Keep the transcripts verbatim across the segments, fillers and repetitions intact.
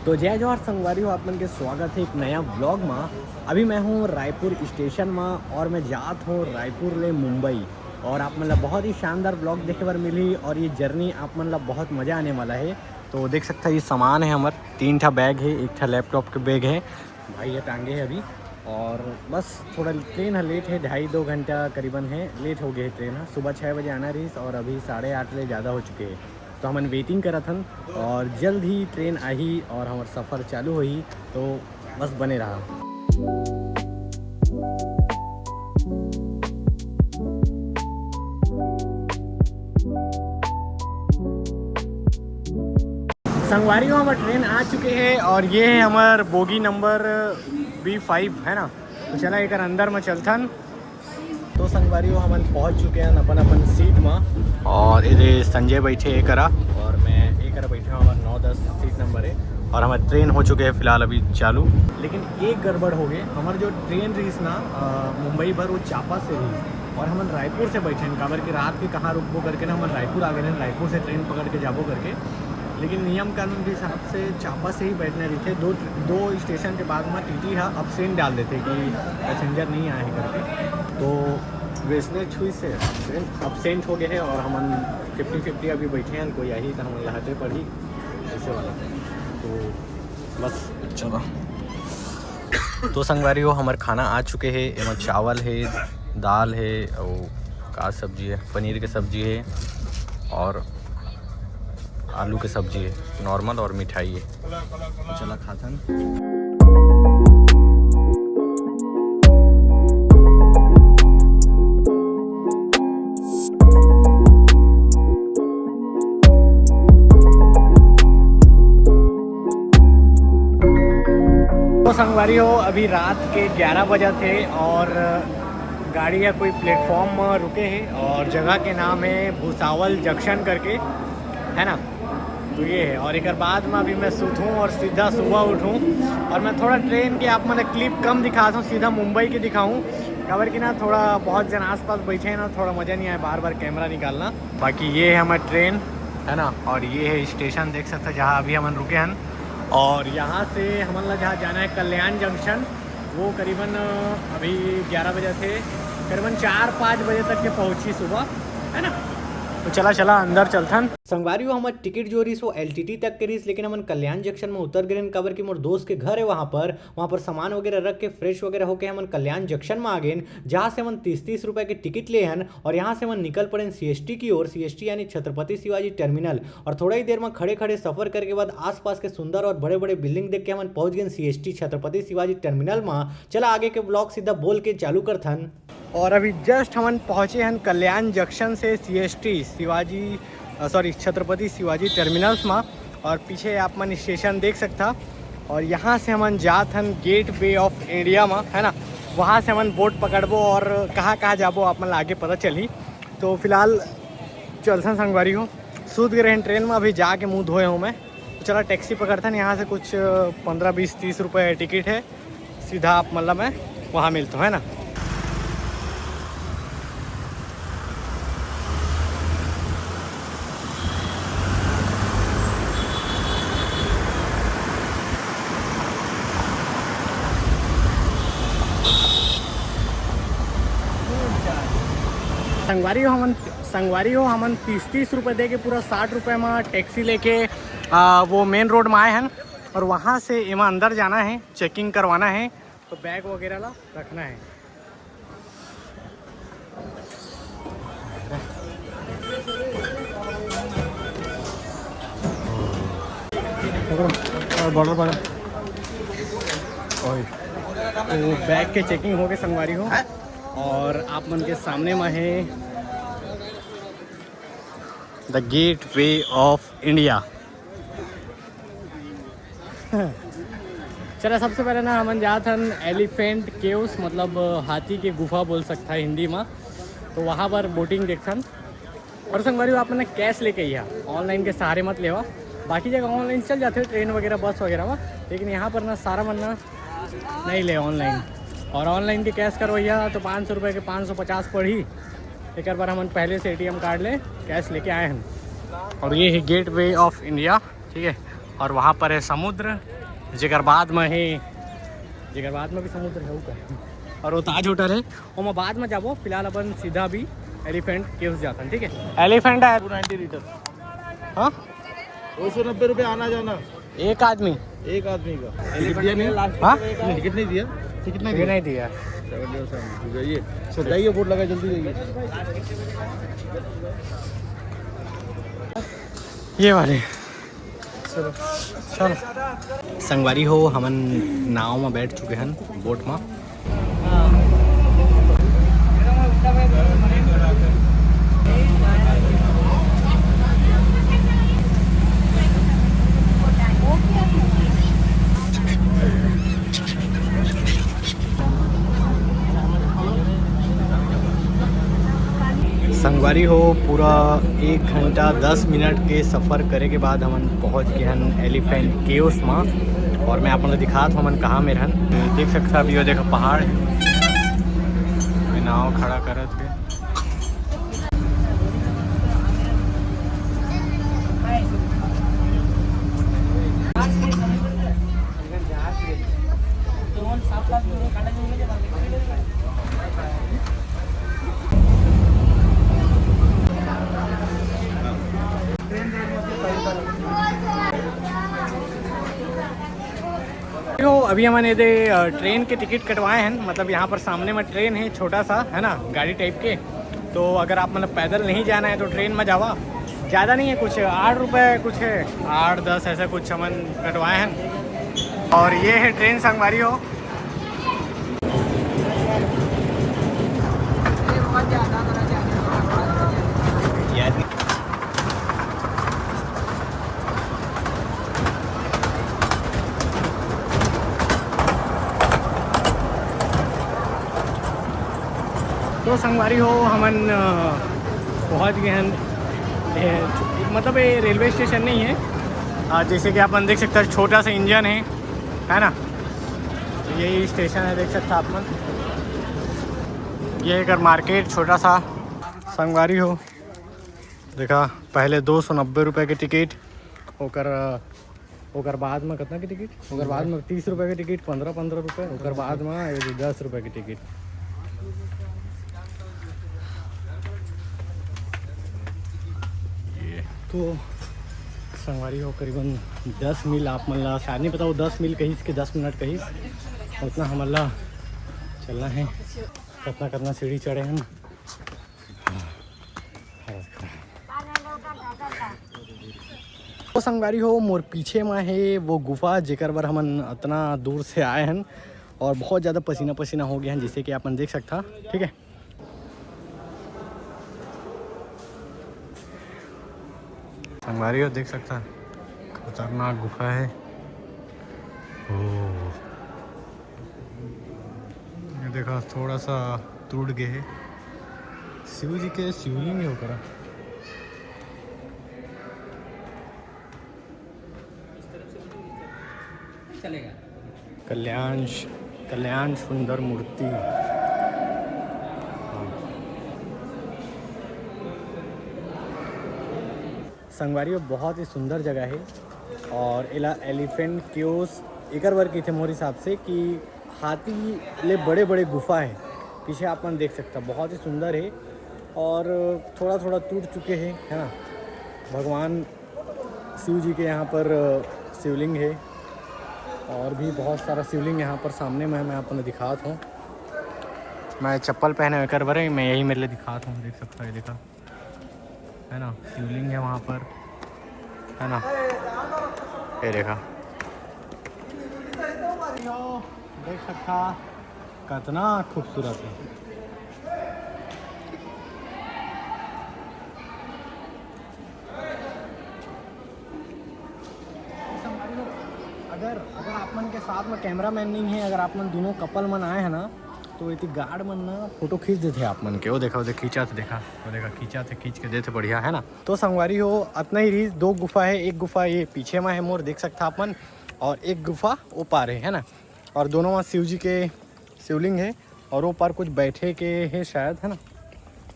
तो जय जोहार संगवारी हो, आप मन के स्वागत है एक नया व्लॉग मा। अभी मैं हूँ रायपुर स्टेशन मा और मैं जात हूँ रायपुर ले मुंबई। और आप मन ला बहुत ही शानदार व्लॉग देखे बर मिली और ये जर्नी आप मन ला बहुत मजा आने वाला है। तो देख सकता है, ये सामान है हमर, तीन ठा बैग है, एक ठा लैपटॉप के बैग है, भाई ये टांगे है अभी। और बस थोड़ा ट्रेन है लेट है, ढाई दो घंटा करीबन है लेट हो गए है ट्रेन है। सुबह छः बजे आना रहीस और अभी साढ़े आठ ले ज़्यादा हो चुके हैं। तो हमन वेटिंग करत हन और जल्द ही ट्रेन आही और हमर सफ़र चालू होही। तो बस बने रहा। संगवारी हो, हमर ट्रेन आ चुके है और ये है हमर बोगी नंबर बी फ़ाइव है ना। तो चला एकर अंदर में चलथन। तो संगवारी हो, हमन पहुंच चुके हैं अपन अपन सीट में। और इधर संजय बैठे एक करा। और मैं एक करा बैठा हूँ, नौ दस सीट नंबर है। और हमारी ट्रेन हो चुके हैं फिलहाल अभी चालू। लेकिन एक गड़बड़ हो गए, हमारे जो ट्रेन रहीस ना अ, मुंबई भर, वो चापा से रहीस और हमन रायपुर से बैठे हैं, काबर कि रात के कहाँ रुकबो करके ना हमन रायपुर आ गए हैं, रायपुर से ट्रेन पकड़ के जाबो करके। लेकिन नियम कानून के हिसाब से चापा से ही बैठना रहिथे। दो दो स्टेशन के बाद में टीटी हा एब्सेंट डाल देथे कि पैसेंजर नहीं आए हैं करके। तो वैसने छुई से एब्सेंट हो गए हैं और हमन फिफ्टी फिफ्टी अभी बैठे हैं, कोई आही तो हमन लहटे पड़ी ऐसे वाला। तो बस चलो। तो संगवारी हो, हमर खाना आ चुके है। एमा चावल है, दाल है और का सब्जी है, पनीर के सब्जी है और आलू के सब्जी है, नॉर्मल और मिठाई है। तो चला खाथन। तो संगवारी हो, अभी रात के ग्यारह बजे थे और गाड़ी या कोई प्लेटफॉर्म में रुके है और जगह के नाम है भुसावल जंक्शन करके, है ना। तो ये है और एक बाद में अभी मैं सुतूँ और सीधा सुबह उठूँ। और मैं थोड़ा ट्रेन के आप मतलब क्लिप कम दिखाता हूँ, सीधा मुंबई के दिखाऊँ। काबर कि ना थोड़ा बहुत जन आसपास बैठे हैं ना, थोड़ा मज़ा नहीं आया बार बार कैमरा निकालना। बाकी ये है हमारी ट्रेन है ना, और ये है स्टेशन देख सकते हैं जहाँ अभी हमन रुके हैं। और यहाँ से हमन ला जहाँ जाना है कल्याण जंक्शन, वो करीबन अ, अभी ग्यारह बजे थे, करीबन चार पाँच बजे तक के पहुँची सुबह, है ना। तो चला चला अंदर चलथन। संगवारी हो, हमर टिकट जो रहीस वो एलटीटी तक के रहीस, लेकिन हमन कल्याण जंक्शन में उतर गए, काबर कि मोर दोस्त के घर है वहाँ पर। वहाँ पर सामान वगैरह रख के फ्रेश वगैरह होके हमन कल्याण जंक्शन में आ गए, जहाँ से हमन तीस तीस रुपये के टिकट ले हन और यहाँ से हमन निकल पड़े सीएसटी की ओर। सीएसटी यानी छत्रपति शिवाजी टर्मिनल। और थोड़ा ही देर में खड़े खड़े सफर करके बाद आसपास के सुंदर और बड़े बड़े बिल्डिंग देख के हमन पहुँच गए सीएसटी छत्रपति शिवाजी टर्मिनल में। चला आगे के ब्लॉग सीधा बोल के चालू करथन। और अभी जस्ट हमन पहुँचे हन कल्याण जंक्शन से CST Shivaji, sorry, Chhatrapati Shivaji terminals में। और पीछे आप मन स्टेशन देख सकता। और यहाँ से हमन जात हन गेट वे ऑफ इंडिया में, है ना। वहाँ से हमन बोट पकड़बो और कहाँ कहाँ जाबो आप मन ला आगे पता चली। तो फिलहाल चलथन संगवारी हो, सूत गए रहन ट्रेन में, अभी जाके मुँह धोए हूँ मैं। तो चला टैक्सी पकड़थन यहाँ से, कुछ पंद्रह बीस तीस रुपये टिकट है, सीधा आप मतलब मैं वहाँ मिलता हूँ, है ना। संगवारी हो हमन, संगवारी हो हमन तीस तीस रुपये दे के पूरा साठ रुपये में टैक्सी लेके आ, वो मेन रोड में आए हैं और वहाँ से एमा अंदर जाना है, चेकिंग करवाना है, तो बैग वगैरह ला रखना है। बॉर्डर पर तो बैग के चेकिंग हो गए संगवारी हो, और आप मन के सामने में है the Gateway of India. चला, सबसे पहले ना हमन जात हन एलिफेंट केव्स, मतलब हाथी के गुफा बोल सकता है हिंदी में। तो वहाँ पर बोटिंग देखथन। और संगवारी हो, आप मन कैश लेके आइया, ऑनलाइन के सहारे मत लेवा। बाकी जगह ऑनलाइन चल जाते हैं, ट्रेन वगैरह, बस वगैरह में, लेकिन यहाँ पर ना सारा मन ना नहीं ले ऑनलाइन। और ऑनलाइन के कैश करवैया तो पाँच सौ रुपये के पाँच सौ पचास पड़ी। एक बार हमन पहले से एटीएम कार्ड ले कैश लेके आए हैं। और ये है गेट वे ऑफ इंडिया, ठीक है। और वहाँ पर है समुद्र, जेकर बाद में ही, जेकर बाद में भी समुद्र है ऊपर, और वो ताज होटल है, ओमा बाद में जाबो। फिलहाल अपन सीधा भी एलिफेंट केव्स जाथन, ठीक है? एलिफेंट है। Two ninety litre. हाँ, दो सौ नब्बे रुपये आना जाना। एक आदमी? एक आदमी का। टिकट दिया नहीं? हाँ? टिकट नहीं दिया। टिकट नहीं दिया। नहीं दिया। सेवन जीरो सेवन, जाइए। चलो, जाइए, बोर्ड लगा, जल्दी जाइए। ये वाले। चलो, चलो। संगवारी हो, हमन नाव में बैठ चुके हन, बोट में। संगवारी हो, पूरा एक घंटा दस मिनट के सफ़र करे के बाद हमन पहुंच गए हन एलिफेंट केव्स में। और मैं आप मन ल दिखात हूँ हमन कहाँ में रहन। देख सकता अभी वो देखो पहाड़ है, ये नाव खड़ा करत है। तो अभी हमन एदे, अ, ट्रेन के टिकट कटवाए हैं, मतलब यहाँ पर सामने में ट्रेन है, छोटा सा है ना, गाड़ी टाइप के। तो अगर आप मतलब पैदल नहीं जाना है तो ट्रेन में जावा, ज़्यादा नहीं है कुछ, आठ रुपये कुछ है, आठ दस ऐसा कुछ हमन कटवाए हैं। और ये है ट्रेन संगवारी हो। तो संगवारी हो, हमन, अ, पहुंच गए हैं। ये, मतलब ये रेलवे स्टेशन नहीं है, अ, जैसे कि आप मन देख सकते हैं, छोटा सा इंजन है, है ना? तो यही स्टेशन है, देख सकते हैं आप मन। ये एक मार्केट छोटा सा संगवारी हो, देखा, पहले दो सौ नब्बे रुपये की टिकट, ओकर, ओकर बाद में कितना की टिकट? ओकर बाद में तीस रुपये की टिकट, पन्द्रह, पन्द्रह रुपये, ओकर बाद में ये दस रुपये की टिकट। ये तो संगवारी हो, करीबन दस मील आप मन ला, शायद नहीं पता वो दस मील कहिस कि दस मिनट कहिस, उतना हमन ला चलना है। कितना कितना सीढ़ी चढ़े हैं। तो संगवारी हो, मोर पीछे में है वो गुफा, जेकर बर हमन इतना दूर से आए हैं और बहुत ज़्यादा पसीना पसीना हो गया है, जैसे कि आप मन देख सकता, ठीक है। संगवारी हो, देख सकता, खतरनाक गुफा है। ओह। ये देखा, थोड़ा सा टूट गए है। शिव जी के शिवलिंग है ओकरा। चलेगा। कल्याण, कल्याण सुंदर मूर्ति। संगवारी, बहुत ही सुंदर जगह है और एला एलिफेंट केव्स एकर बर कहिथे मोर हिसाब से कि हाथी ले बड़े बड़े गुफा है। पीछे आप मन देख सकता, बहुत ही सुंदर है और थोड़ा थोड़ा टूट चुके हैं, है ना। भगवान शिव जी के यहाँ पर, अ, शिवलिंग है और भी बहुत सारा शिवलिंग यहाँ पर सामने में मैं आप मन दिखात हूँ। मैं चप्पल पहने हुए कर बरे, मैं यही मेरे लिए दिखात हूँ, देख सकता है, देखा। है ना, शिवलिंग है वहाँ पर, है ना, ये देखा, देख सकता कितना खूबसूरत है। अगर, अगर आप मन के साथ में कैमरामैन नहीं है, अगर आप मन दोनों कपल मन आए हैं ना, तो इति गार्ड मन ना फोटो खींच देते आप मन के। वो देखा, वो देख खींचा थे, देखा, वो देखा, खींचा थे, खींच के देते, बढ़िया है ना। तो संगवारी हो, अतना ही रही, दो गुफा है, एक गुफा ये पीछे में है मोर, देख सकता आप मन, और एक गुफा वो पार है, है ना, और दोनों वहाँ शिव जी के शिवलिंग है और वो पार कुछ बैठे के है शायद, है ना।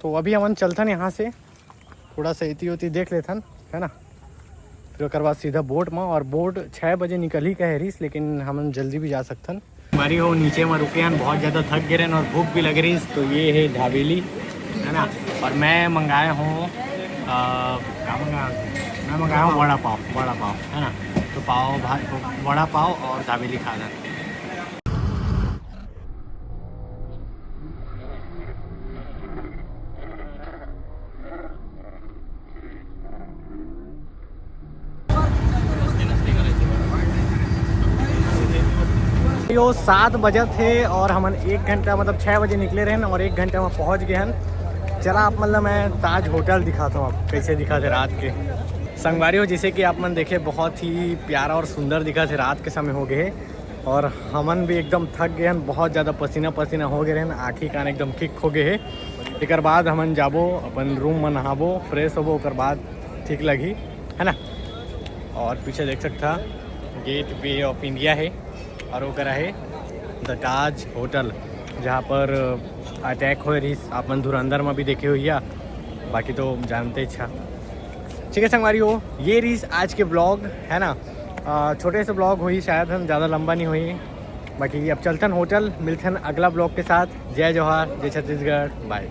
तो अभी हमन चलथन यहाँ से, थोड़ा सा इति उति देख लेथन, है ना। फिर ओकर बाद सीधा बोट म, और बोट छः बजे निकलही कहे रहिस, लेकिन हमन जल्दी भी जा सकथन। संगवारी हो, नीचे म रुके हन, बहुत ज़्यादा थक गे रहेन और भूख भी लगे रहिस। तो ये है ढाबेली, है ना, और मैं मंगाया हूँ, अ, क्या मंगाया हूँ? मैं मंगाया हूँ वड़ा पाव, वड़ा पाव, है ना। तो पाव भा-, वड़ा पाव और ढाबेली खा लें। यो सात बजत हे और हमन एक घंटा, मतलब छः बजे निकले रहेन और एक घंटा में पहुँच गए हन। चला आप, मतलब मैं ताज होटल दिखाता हूँ आप, कैसे दिखा थे रात के। संगवारी हो, जैसे कि आप मन देखे, बहुत ही प्यारा और सुंदर दिखा थे रात के समय हो गए हे। और हमन भी एकदम थक गए हन, बहुत ज़्यादा पसीना पसीना हो गए रहन, आँखी कान एकदम किक हो गए हे। एकर बाद हमन जाबो अपन रूम में, नहाबो, फ्रेश होबो, ओकर बाद ठीक लगी, है ना। और पीछे देख सकता, गेट वे ऑफ इंडिया है और ओकर है द ताज होटल, जहाँ पर अटैक होए रहिस। आप मन धुरंधर में भी देखे हुई, बाकी तो जानते ही छा। ठीक है संगवारी हो, ये रहिस आज के ब्लॉग, है ना। अ, छोटे से ब्लॉग होही शायद, हम ज़्यादा लंबा नहीं होही। बाकी अब चलथन होटल, मिलथन अगला ब्लॉग के साथ। जय जोहार, जय छत्तीसगढ़, बाय।